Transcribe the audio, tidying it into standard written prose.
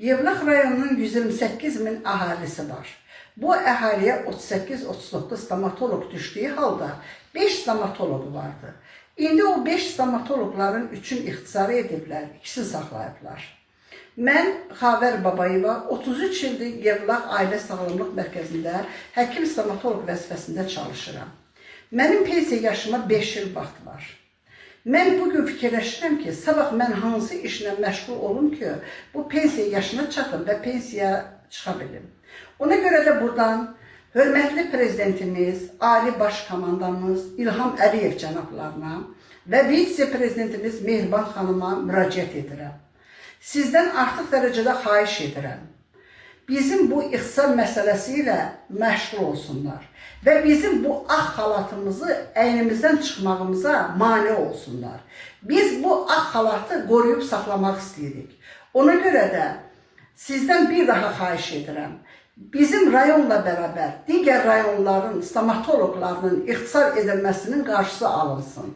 Yevlax rayonunun 128 min əhalisi var. Bu əhaliyə 38-39 stomatoloq düşdüyü halda 5 stomatoloqu vardı. İndi o 5 stomatoloqların 3-ün ixtisarı ediblər, ikisini saxlayıblar. Mən Xavər Babayeva 33 ildir Yevlax Ailə Sağlamlıq Mərkəzində həkim stomatoloq vəzifəsində çalışıram. Mənim pensiya yaşıma 5 il vaxt var. Mən bu gün fikirləşirəm ki, sabah mən hansı işlə məşğul olum ki, bu pensiya yaşına çatım və pensiyaya çıxa bilim. Ona görə də buradan hörmətli prezidentimiz, Ali Baş Komandanımız İlham Əliyev cənablarına və vitse-prezidentimiz Mehriban xanıma müraciət edirəm. Sizdən artıq dərəcədə xahiş edirəm. Bizim bu ixtisar məsələsi ilə məşğul olsunlar və bizim bu ağ xalatımızı əynimizdən çıxmağımıza mane olsunlar. Biz bu ağ xalatı qoruyub saxlamaq istəyirik. Ona görə də sizdən bir daha xahiş edirəm. Bizim rayonla bərabər digər rayonların stomatoloqlarının ixtisar edilməsinin qarşısı alınsın.